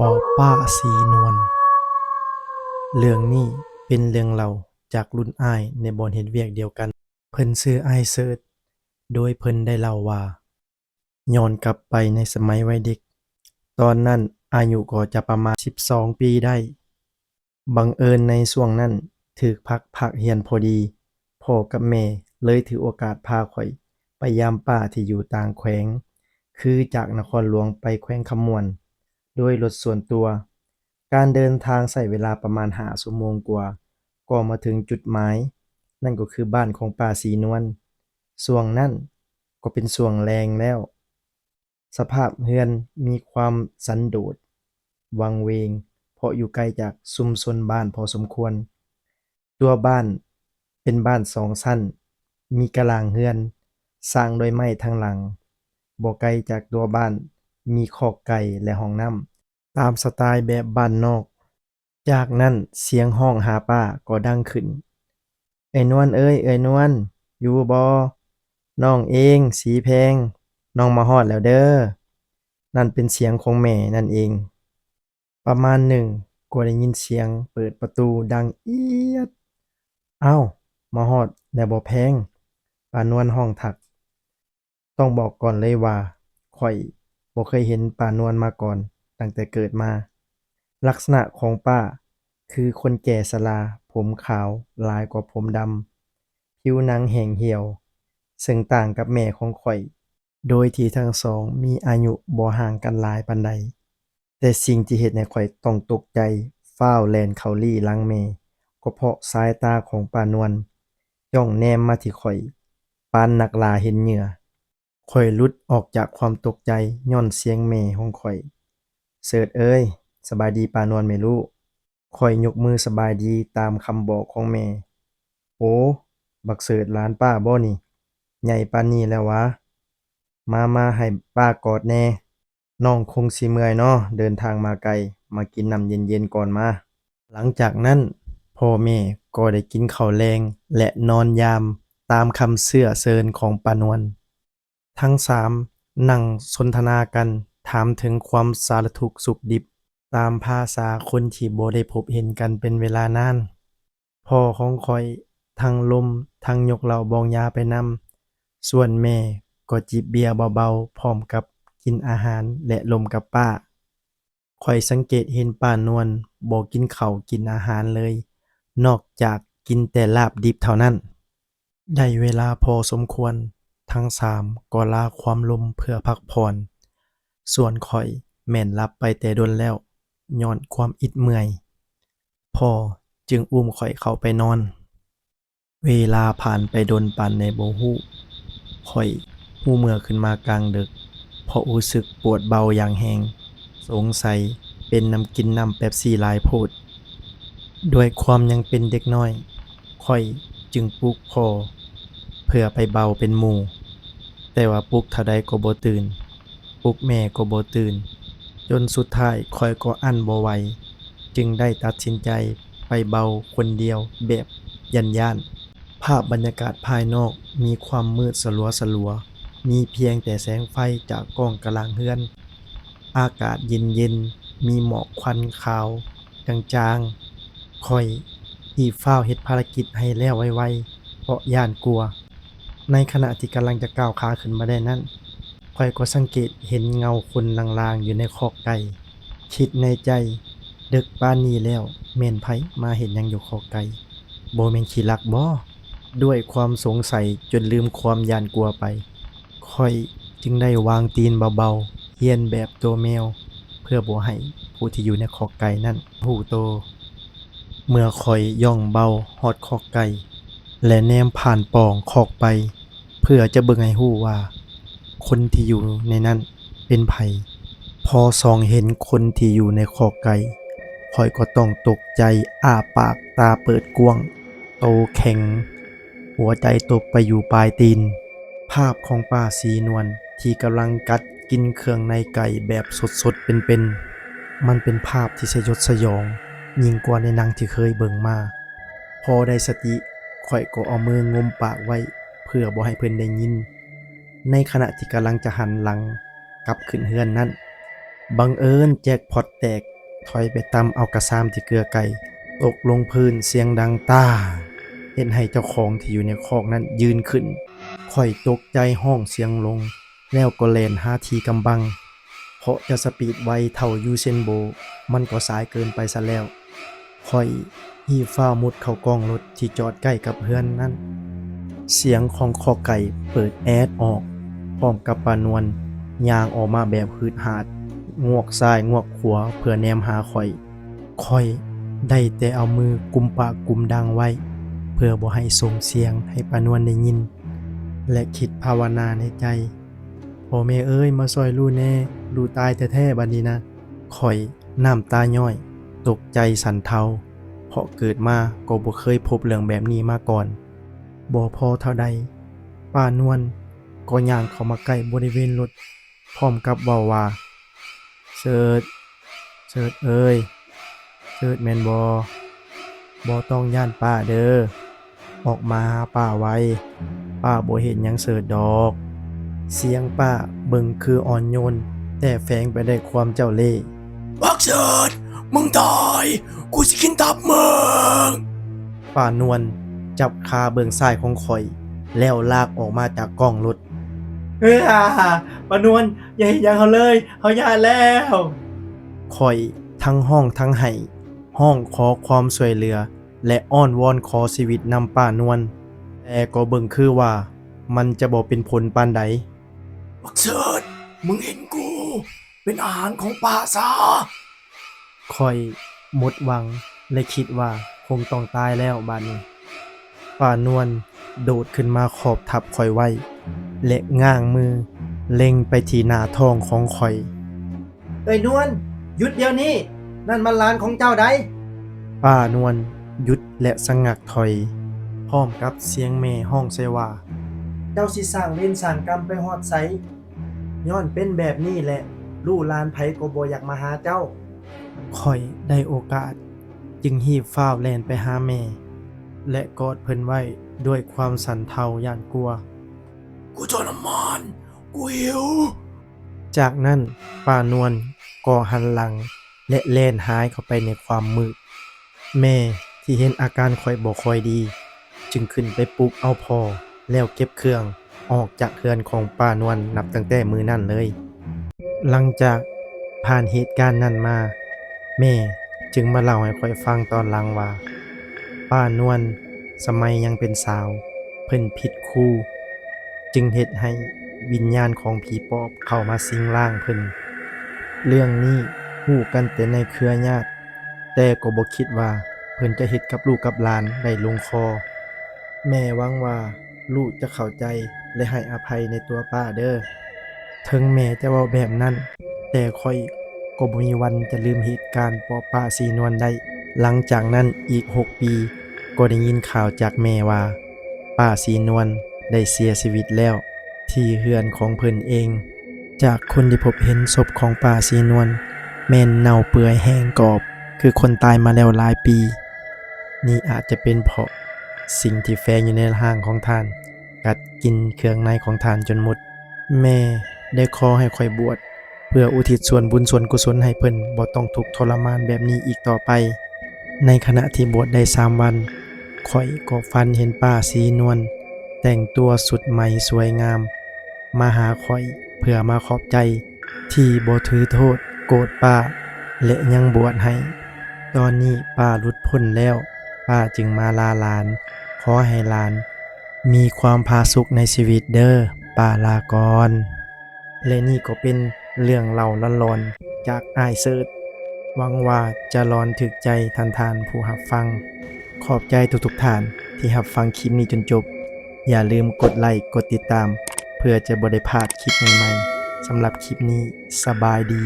ປອບປ້າສີນວນ. ເລື່ອງນີ້ເປັນເລື່ອງເລົ່າຈາກລຸ້ນອ້າຍໃນບ່ອນເຮັດວຽກດຽວກັນ. ເພິ່ນຊື່ອ້າຍເສີດ, ໂດຍເພິ່ນໄດ້ເລົ່າວ່າ ຍ້ອນກັບໄປໃນສະໄໝໄວເດັກ, ຕອນນັ້ນອາຍຸກໍຈະປະມານສິບສອງປີໄດ້. ບັງເອີນໃນຊ່ວງນັ້ນຖືກພັກພາກຮຽນພໍດີ, ພໍ່ກັບແມ່ເລີຍຖືໂອກາດພາຂ້ອຍໄປຢາມປ້າທີ່ຢູ່ຕ່າງແຂວງ, ຄືຈາກນະຄອນຫຼວງໄປແຂວງຄຳມ່ວນ ໂດຍລົດສ່ວນຕົວ. ການເດີນທາງໃຊ້ເວລາປະມານຫ້າຊົ່ວໂມງກວ່າ ກໍມາເຖິງຈຸດໝາຍ, ນັ້ນກໍຄືບ້ານຂອງປ້າສີນວນ. ຊ່ວງນັ້ນກໍເປັນຊ່ວງແລ້ງແລ້ວ. ສະພາບເຮືອນມີຄວາມສັນໂດດ ວັງເວງ ເພາະຢູ່ໄກຈາກຊຸມຊົນບ້ານພໍສົມຄວນ. ຕົວບ້ານເປັນບ້ານສອງຊັ້ນ, ມີກະລາງເຮືອນສ້າງດ້ວຍໄມ້ທັງຫຼັງ. ບໍ່ໄກຈາກຕົວບ້ານມີຄອກໄກ່ ແລະ ຫ້ອງນ້ຳ ຕາມສະໄຕລ໌ແບບບ້ານນອກ. ຈາກນັ້ນສຽງຮ້ອງຫາປ້າກໍດັງຂຶ້ນ, ເອື້ອຍນວນເອີຍ, ເອື້ອຍນວນ, ຢູ່ບໍ່? ນ້ອງເອງ, ສີແພງ, ນ້ອງມາຮອດແລ້ວເດີ. ນັ້ນເປັນສຽງຂອງແມ່ນັ້ນເອງ. ປະມານໜຶ່ງກໍໄດ້ຍິນສຽງເປີດປະຕູດັງອຽດ. ອ້າວ, ມາຮອດແລ້ວບໍ່ແພງ? ປ້ານວນຮ້ອງທັກ. ຕ້ອງບອກກ່ອນເລີຍວ່າ ຂ້ອຍບໍ່ເຄີຍເຫັນປ້ານວນມາກ່ອນຕັ້ງແຕ່ເກີດມາ. ລັກສະນະຂອງປ້າຄືຄົນແກ່ຊະລາ, ຜົມຂາວຫຼາຍກວ່າຜົມດຳ, ຜິວໜັງແຫ້ງຫ່ຽວ, ເຊິ່ງຕ່າງກັບແມ່ຂອງຂ້ອຍ, ໂດຍທີ່ທັງສອງມີອາຍຸບໍ່ຫ່າງກັນຫຼາຍປານໃດ. ແຕ່ສິ່ງທີ່ເຮັດໃຫ້ຂ້ອຍຕ້ອງຕົກໃຈ, ຟ້າວແລ່ນເຂົ້າລີ້ຫຼັງແມ່, ກໍເພາະສາຍຕາຂອງປ້ານວນ ຈ້ອງແນມມາທີ່ຂ້ອຍ ປານນັກລ່າເຫັນເຫຍື່ອ. ຂ້ອຍຫຼຸດອອກຈາກຄວາມຕົກໃຈຍ້ອນສຽງແມ່ຂອງຂ້ອຍ. ເສີດເອີຍ, ສະບາຍດີປ້ານວນແມ່ລູກ. ຂ້ອຍຍົກມືສະບາຍດີຕາມຄຳບອກຂອງແມ່. ໂອ້, ບັກເສີດ, ຫຼານປ້າບໍ່ນີ້? ໃຫຍ່ປານນີ້ແລ້ວຫວາ? ມາ, ມາໃຫ້ປ້າກອດແດ່. ນ້ອງຄົງຊິເມື່ອຍເນາະ, ເດີນທາງມາໄກ, ມາກິນນ້ຳເຢັນໆກ່ອນມາ. ຫຼັງຈາກນັ້ນ, ພໍ່ແມ່ກໍໄດ້ກິນເຂົ້າແລງ ແລະ ນອນຢາມຕາມຄຳເຊື້ອເຊີນຂອງປ້ານວນ. ທັງສາມນັ່ງສົນທະນາກັນ, ຖາມເຖິງຄວາມສາລະທຸກສຸກດິບ ຕາມພາສາຄົນທີ່ບໍ່ໄດ້ພົບເຫັນກັນເປັນເວລານານ. ພໍ່ຂອງຂ້ອຍທັງລົມທັງຍົກເຫຼົ້າບອງຢາໄປນຳ, ສ່ວນແມ່ກໍຈິບເບຍເບົາໆ ພ້ອມກັບກິນອາຫານ ແລະ ລົມກັບປ້າ. ຂ້ອຍສັງເກດເຫັນປ້ານວນບໍ່ກິນເຂົ້າກິນອາຫານເລີຍ, ນອກຈາກກິນແຕ່ລາບດິບເທົ່ານັ້ນ. ໄດ້ເວລາພໍສົມຄວນ, ທັງສາມກໍລາຄວາມລົມເພື່ອພັກຜ່ອນ, ສ່ວນຂ້ອຍແມ່ນຫຼັບໄປແຕ່ດົນແລ້ວ ຍ້ອນຄວາມອິດເມື່ອຍ. ພໍ່ຈຶ່ງອຸ້ມຂ້ອຍເຂົ້າໄປນອນ. ເວລາຜ່ານໄປດົນປານໃດບໍ່ຮູ້, ຂ້ອຍຮູ້ເມື່ອຂຶ້ນມາກາງດຶກ ເພາະຮູ້ສຶກປວດເບົາຢ່າງແຮງ, ສົງໄສເປັນນຳກິນນ້ຳແປັບຊີຫຼາຍໂພດ. ດ້ວຍຄວາມຍັງເປັນເດັກນ້ອຍ, ຂ້ອຍຈຶ່ງປຸກພໍ່ເພື່ອໄປເບົາເປັນໝູ່, ແຕ່ວ່າປຸກເທົ່າໃດກໍບໍ່ຕື່ນ, ປຸກແມ່ກໍບໍ່ຕື່ນ, ຈົນສຸດທ້າຍຂ້ອຍກໍອັ້ນບໍ່ໄຫວ, ຈຶ່ງໄດ້ຕັດສິນໃຈໄປເບົາຄົນດຽວແບບຢ້ານໆ. ພາບບັນຍາກາດພາຍນອກມີຄວາມມືດສະຫຼົວໆ, ມີພຽງແຕ່ແສງໄຟຈາກກ້ອງກະລາງເຮືອນ. ອາກາດເຢັນໆ, ມີໝອກຄວັນຂາວຈາງໆ. ຂ້ອຍຮີບຟ້າວເຮັດພາລະກິດໃຫ້ແລ້ວໄວໆ ເພາະຢ້ານກົວ. ໃນຂະນະທີ່ກຳລັງຈະກ້າວຂາຂຶ້ນມາໄດ້ນັ້ນ, ຂ້ອຍກໍສັງເກດເຫັນເງົາຄົນລາງໆຢູ່ໃນຄອກໄກ່. ຄິດໃນໃຈ, ເດິກປານນີ້ແລ້ວ, ແມ່ນໃຜມາເຮັດຫຍັງຢູ່ຄອກໄກ່? ບໍ່ແມ່ນຂີ້ລັກບໍ? ດ້ວຍຄວາມສົງໄສຈົນລືມຄວາມຢ້ານກົວໄປ, ຂ້ອຍຈຶ່ງໄດ້ຫວ່າງຕີນເບົາໆ, ຮຽນແບບຕົວແມວ, ເພື່ອບໍ່ໃຫ້ຜູ້ທີ່ຢູ່ໃນຄອກໄກ່ນັ້ນຮູ້ໂຕ. ເມື່ອຂ້ອຍຍ່ອງເບົາຮອດຄອກໄກ່ ແລະ ແນມຜ່ານປ່ອງຄອກໄປ ເພື່ອຈະເບິ່ງໃຫ້ຮູ້ວ່າຄົນທີ່ຢູ່ໃນນັ້ນເປັນໃຜ. ພໍສ່ອງເຫັນຄົນທີ່ຢູ່ໃນຄອກໄກ່, ຂ້ອຍກໍຕ້ອງຕົກໃຈອ້າປາກຕາເປີດກວ້າງ, ໂຕແຂງ, ຫົວໃຈຕົກໄປຢູ່ປາຍຕີນ. ພາບຂອງປ້າສີນວນທີ່ກຳລັງກັດກິນເຄື່ອງໃນໄກ່ແບບສົດໆເປັນໆ, ມັນເປັນພາບທີ່ສະຍົດສະຫຍອງຍິ່ງກວ່າໃນໜັງທີ່ເຄີຍເບິ່ງມາ. ພໍໄດ້ສະຕິ, ຂ້ອຍກໍເອົາມືງຸມປາກໄວ້ ເພື່ອບໍ່ໃຫ້ເພິ່ນໄດ້ຍິນ. ໃນຂະນະທີ່ກຳລັງຈະຫັນຫຼັງກັບຂຶ້ນເຮືອນນັ້ນ, ບັງເອີນແຈັກພອດແຕກ ຖອຍໄປຕຳເອົາກະຊາມທີ່ເກືອໄກ່ ຕົກລົງພື້ນສຽງດັງຕ້າ ເຮັດໃຫ້ເຈົ້າຂອງທີ່ຢູ່ໃນຄອກນັ້ນຢືນຂຶ້ນ. ຂ້ອຍຕົກໃຈຮ້ອງສຽງລົງ ແລ້ວກໍແລ່ນຫາທີ່ກຳບັງ ເພາະຈະສະປີດໄວເທົ່າຢູເຊນໂບ ມັນກໍສາຍເກີນໄປຊະແລ້ວ. ຂ້ອຍຮີບຟ້າວມຸດເຂົ້າກ້ອງລົດທີ່ຈອດໃກ້ກັບເຮືອນນັ້ນ. ສຽງຂອງຄອກໄກ່ເປີດແອດອອກ ພ້ອມກັບປ້ານວນຍ່າງອອກມາແບບຫືດຫາດ ງວກຊ້າຍງວກຂວາເພື່ອແນມຫາຂ້ອຍ. ຂ້ອຍໄດ້ແຕ່ເອົາມືກຸມປາກກຸມດັງໄວ້ ເພື່ອບໍ່ໃຫ້ສົ່ງສຽງໃຫ້ປ້ານວນໄດ້ຍິນ ແລະ ຄິດພາວະນາໃນໃຈ, ພໍ່ແມ່ເອີຍ, ມາຊ່ອຍລູກແດ່, ລູກຕາຍແທ້ໆ ບາດນີ້ນະ. ຂ້ອຍນ້ຳຕາຍ້ອຍ, ຕົກໃຈສັ່ນເທົາ, ເພາະເກີດມາກໍບໍ່ເຄີຍພົບເລື່ອງແບບນີ້ມາກ່ອນ. ບໍ່ພໍເທົ່າໃດ, ປ້ານວນກໍຍ່າງເຂົ້າມາໃກ້ບໍລິເວນລົດ ພ້ອມກັບເວົ້າວ່າ, ເສີດ, ເສີດເອີຍ, ເສີດແມ່ນບໍ່? ບໍ່ຕ້ອງຢ້ານປ້າເດີ. ອອກມາຫາປ້າໄວ, ປ້າບໍ່ເຮັດຫຍັງເສີດດອກ. ສຽງປ້າເບິ່ງຄືອ່ອນໂຍນ, ແຕ່ແຝງໄປດ້ວຍຄວາມເຈົ້າເລ່. ບັກເສີດ, ມຶງຕາຍ, ກູຊິກິນຕັບມຶງ! ປ້ານວນຈັບຂາເບື້ອງຊ້າຍຂອງຂ້ອຍ ແລ້ວລາກອອກມາຈາກກ້ອງລົດ. ເອີ ປ້ານວນ, ຢ່າເຮັດຫຍັງເຮົາເລີຍ, ເຮົາຢ້ານແລ້ວ! ຂ້ອຍທັງຮ້ອງທັງໄຫ້, ຮ້ອງຂໍຄວາມຊ່ວຍເຫຼືອ ແລະ ອ້ອນວອນຂໍຊີວິດນຳປ້ານວນ, ແຕ່ກໍເບິ່ງຄືວ່າມັນຈະບໍ່ເປັນຜົນປານໃດ. ບັກເສີດ, ມຶງເຫັນກູເປັນອາຫານຂອງປ້າຊະ! ຂ້ອຍໝົດຫວັງ ແລະ ຄິດວ່າຄົງຕ້ອງຕາຍແລ້ວບາດນີ້. ປ້ານວນໂດດຂຶ້ນມາຂອບທັບຂ້ອຍໄວ້ ແລະ ງ້າງມືເລັງໄປທີ່ໜ້າທ້ອງຂອງຂ້ອຍ. ເອີຍນວນ, ຢຸດດຽວນີ້! ນັ້ນມັນຫຼານຂອງເຈົ້າໃດ໋! ປ້ານວນຢຸດ ແລະ ຊະງັກຖອຍ, ພ້ອມກັບສຽງແມ່ຮ້ອງໃສ່ວ່າ, ເຈົ້າຊິສ້າງເວນສ້າງກຳໄປຮອດໃສ? ຍ້ອນເປັນແບບນີ້ແຫຼະ, ລູກຫຼານໃຜກໍບໍ່ຢາກມາຫາເຈົ້າ. ຂ້ອຍໄດ້ໂອກາດ, ຈຶ່ງຮີບຟ້າວແລ່ນໄປຫາແມ່ ແລະ ກອດເພິ່ນໄວ້ດ້ວຍຄວາມສັ່ນເທົາຢ້ານກົວ. ກູທໍລະມານ, ກູຫິວ! ຈາກນັ້ນ ປ້ານວນກໍຫັນຫຼັງ ແລະ ແລ່ນຫາຍເຂົ້າໄປໃນຄວາມມືດ. ແມ່ທີ່ເຫັນອາການຂ້ອຍບໍ່ຄ່ອຍດີ ຈຶ່ງຂຶ້ນໄປປຸກເອົາພໍ່ ແລ້ວເກັບເຄື່ອງອອກຈາກເຮືອນຂອງປ້ານວນນັບຕັ້ງແຕ່ມື້ນັ້ນເລີຍ. ຫຼັງຈາກຜ່ານເຫດການນັ້ນມາ, ແມ່ຈຶ່ງມາເລົ່າໃຫ້ຂ້ອຍຟັງຕອນຫຼັງວ່າ, ປ້ານວນສະໄໝຍັງເປັນສາວ ເພິ່ນຜິດຄູ ຈຶ່ງເຮັດໃຫ້ວິນຍານຂອງຜີປອບເຂົ້າມາສິງຮ່າງເພິ່ນ. ເລື່ອງນີ້ຮູ້ກັນແຕ່ໃນເຄືອຍາດ, ແຕ່ກໍບໍ່ຄິດວ່າເພິ່ນຈະເຮັດກັບລູກກັບຫຼານໄດ້ລົງຄໍ. ແມ່ຫວັງວ່າລູກຈະເຂົ້າໃຈ ແລະ ໃຫ້ອະໄພໃນຕົວປ້າເດີ. ເຖິງແມ່ຈະເວົ້າແບບນັ້ນ, ແຕ່ຂ້ອຍກໍບໍ່ມີວັນຈະລືມເຫດການປອບປ້າສີນວນໄດ້. ຫຼັງຈາກນັ້ນອີກຫົກປີ, ກໍໄດ້ຍິນຂ່າວຈາກແມ່ວ່າ ປ້າສີນວນໄດ້ເສຍຊີວິດແລ້ວ ທີ່ເຮືອນຂອງເພິ່ນເອງ. ຈາກຄົນທີ່ພົບເຫັນສົບຂອງປ້າສີນວນ ແມ່ນເນົ່າເປື່ອຍແຫ້ງກອບ ຄືຄົນຕາຍມາແລ້ວຫຼາຍປີ. ນີ້ອາດຈະເປັນເພາະສິ່ງທີ່ແຝງຢູ່ໃນຮ່າງຂອງທ່ານ ກັດກິນເຄື່ອງໃນຂອງທ່ານຈົນໝົດ. ແມ່ໄດ້ຂໍໃຫ້ຂ້ອຍບວດ ເພື່ອອຸທິດສ່ວນບຸນສ່ວນກຸສົນໃຫ້ເພິ່ນບໍ່ຕ້ອງທຸກທໍລະມານແບບນີ້ອີກຕໍ່ໄປ. ໃນຂະນະທີ່ບວດໄດ້ສາມວັນ, ຂ້ອຍກໍຝັນເຫັນປ້າສີນວນແຕ່ງຕົວຊຸດໃໝ່ສວຍງາມ ມາຫາຂ້ອຍເພື່ອມາຂອບໃຈທີ່ບໍ່ຖືໂທດໂກດປ້າ ແລະ ຍັງບວດໃຫ້. ຕອນນີ້ປ້າຫຼຸດພົ້ນແລ້ວ, ປ້າຈຶ່ງມາລາຫຼານ, ຂໍໃຫ້ຫຼານມີຄວາມຜາສຸກໃນຊີວິດເດີ້, ປ້າລາກ່ອນ. ແລະ ນີ້ກໍເປັນເລື່ອງເລົ່າຫຼອນໆຈາກອ້າຍເສີດ. ຫວັງວ່າຈະຫຼອນຖືກໃຈທ່ານໆຜູ້ຮັບຟັງ. ຂອບໃຈທຸກໆທ່ານທີ່ຮັບຟັງຄລິບນີ້ຈົນຈົບ. ຢ່າລືມກົດໄລກ໌ ກົດຕິດຕາມ ເພື່ອຈະບໍ່ໄດ້ພາດຄລິບໃໝ່ໆ. ສຳລັບຄລິບນີ້, ສະບາຍດີ.